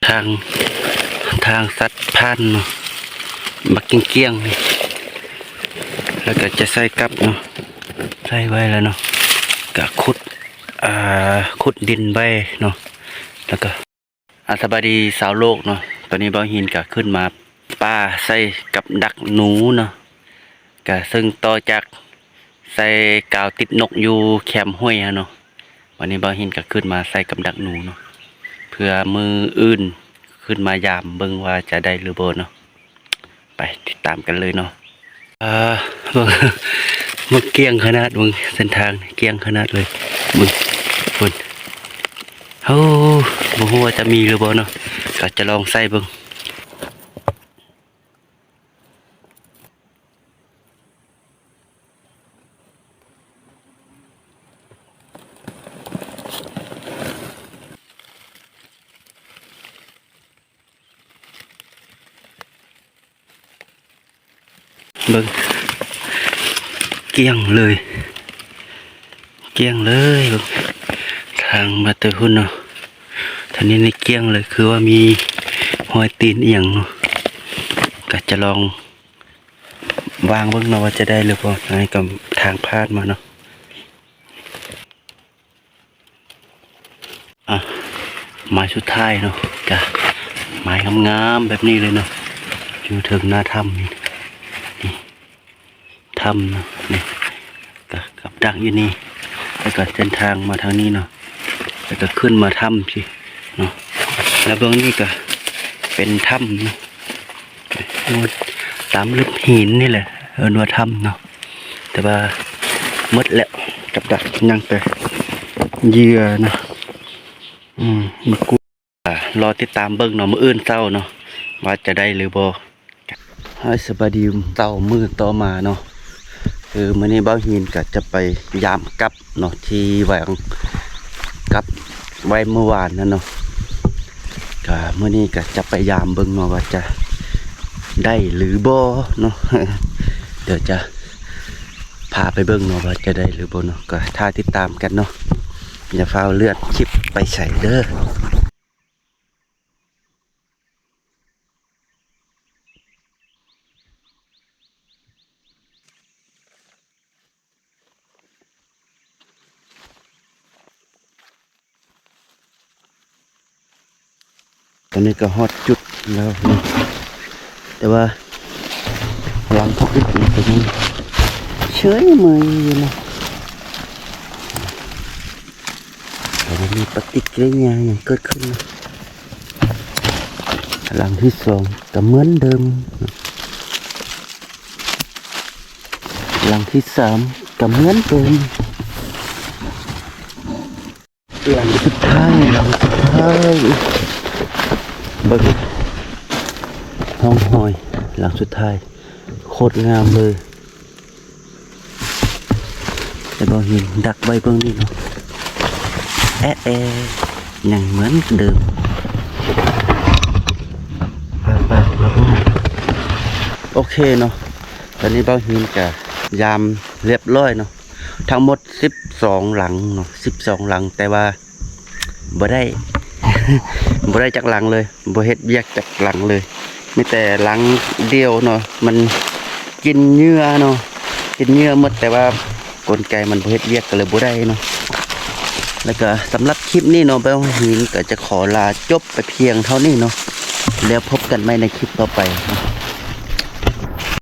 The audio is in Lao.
ທາງ ທາງສັດຜ່ານເນາະ ບັກກ້ຽງໆນີ້ ແລ້ວກໍຈະໃສ່ກັບເນາະ ໃສ່ໄວ້ແລ້ວເນາະ ກະຂຸດ ອ່າ ຂຸດດິນໄວ້ເນາະ ແລ້ວກໍ ອາ ສະບາຍດີຊາວໂລກເນາະ ຕອນນີ້ບ່າວຫີນກະຂຶ້ນມາປ່າໃສ່ກັບດັກໜູເນາະ ກະເຊິ່ງຕໍ່ຈາກໃສ່ກາວຕິດນົກຢູ່ແຄມຫ້ວຍຫັ້ນເນາະ ວັນນີ້ບ່າວຫີນກະຂຶ້ນມາໃສ່ກັບດັກໜູເນາະ ເພື່ອມື້ອື່ນຂຶ້ນມາຢາມເບິ່ງວ່າຈະໄດ້ຫຼືບໍ່ເນາະ ໄປຕິດຕາມກັນເລີຍເນາະ ອ່າ ເບິ່ງ ມັນກ້ຽງຂະໜາດ ເບິ່ງເສັ້ນທາງກ້ຽງຂະໜາດເລີຍ ເບິ່ງ ເບິ່ງ ໂອ້ ບໍ່ຮູ້ວ່າຈະມີຫຼືບໍ່ເນາະ ກະຈະລອງໃສ່ເບິ່ງ. ເບິ່ງ ກ້ຽງເລີຍ ກ້ຽງເລີຍ ເບິ່ງ ທາງມາແຕ່ພຸ້ນເນາະ ທາງນີ້ນີ້ກ້ຽງເລີຍ ຄືວ່າມີຮອຍຕີນອີ່ຫຍັງເນາະ ກະຈະລອງວາງເບິ່ງເນາະວ່າຈະໄດ້ຫຼືບໍ່ ອັນນີ້ກໍທາງຜ່ານມາເນາະ. ອ່ະ ໝາຍສຸດທ້າຍເນາະ ກະໝາຍງາມໆແບບນີ້ເລີຍເນາະ ຢູ່ເທິງໜ້າຖ້ຳນີ້ ນີ້ຖ້ຳເນາະ ນີ້ກະກັບດັກຢູ່ນີ້ ແລ້ວກະເສັ້ນທາງມາທາງນີ້ເນາະ ແລ້ວກະຂຶ້ນມາຖ້ຳຊີ້ເນາະ ແລ້ວເບື້ອງນີ້ກະເປັນຖ້ຳເນາະ. ໂອ້ ຕາມລຶບຫີນນີ້ແຫຼະ ເອີ້ນວ່າຖ້ຳເນາະ ແຕ່ວ່າໝົດແລ້ວ ກັບດັກ ຍັງແຕ່ເຫຍື່ອເນາະ ອືມ ມັນກຸ ອ່າ ລໍຕິດຕາມເບິ່ງເນາະ ມື້ອື່ນເຊົ້າເນາະ ວ່າຈະໄດ້ຫຼືບໍ່. ຮາຍ ສະບາຍດີເຊົ້າມື້ຕໍ່ມາເນາະ ຄືມື້ນີ້ບ່າວຫີນກະຈະໄປຢາມກັບ ເນາະ ທີ່ວາງກັບໄວ້ເມື່ອວານນັ້ນເນາະ ກະມື້ນີ້ກະຈະໄປຢາມເບິ່ງເນາະວ່າຈະໄດ້ຫຼືບໍ່ເນາະ ດຽວຈະພາໄປເບິ່ງເນາະວ່າຈະໄດ້ຫຼືບໍ່ເນາະ ກະຖ້າຕິດຕາມກັນເນາະ ຢ່າຟ້າວເລື່ອນຄລິບໄປໃສເດີ້. ຕອນນີ້ກໍຮອດຈຸດແລ້ວເນາະ ແຕ່ວ່າຫຼັງພວກອື່ນກໍຍັງເຊີຍເມີຍຢູ່ເນາະ ແຕ່ວ່າມີປະຕິກິລິຍາຫຍັງເກີດຂຶ້ນເນາະ. ຫຼັງທີສອງກໍເໝືອນເດີມ ຫຼັງທີສາມກໍເໝືອນເດີມ ຫຼັງສຸດທ້າຍ ຫຼັງສຸດທ້າຍ ເບິ່ງຮ່ອງຮອຍຫຼັງສຸດທ້າຍ ໂຄດງາມເລີຍ. ແຕ່ບໍ່ເຫັນ ດັກໄວ້ເບິ່ງນີ້ເນາະ ແອະແອະ ຍັງເໝືອນເດີມ ປາກໆ ໂອເຄເນາະ ຕອນນີ້ບ່າວຫີນກະຢາມລຽບລ້ອຍເນາະ ທັງໝົດສິບສອງຫຼັງເນາະ ສິບສອງຫຼັງ ແຕ່ວ່າ ບໍ່ໄດ້ ບໍ່ໄດ້ຈັກຫຼັງເລີຍ ບໍ່ເຮັດວຽກຈັກຫຼັງເລີຍ ມີແຕ່ຫຼັງດຽວເນາະ ມັນກິນເຫຍື່ອເນາະ ກິນເຫຍື່ອໝົດ ແຕ່ວ່າກົນໄກມັນບໍ່ເຮັດວຽກ ກໍເລີຍບໍ່ໄດ້ເນາະ. ແລ້ວກໍສຳລັບຄລິບນີ້ເນາະ ບ່າວຫີນກໍຈະຂໍລາຈົບໄປພຽງເທົ່ານີ້ເນາະ ແລ້ວພົບກັນໃໝ່ໃນຄລິບຕໍ່ໄປເນາະ.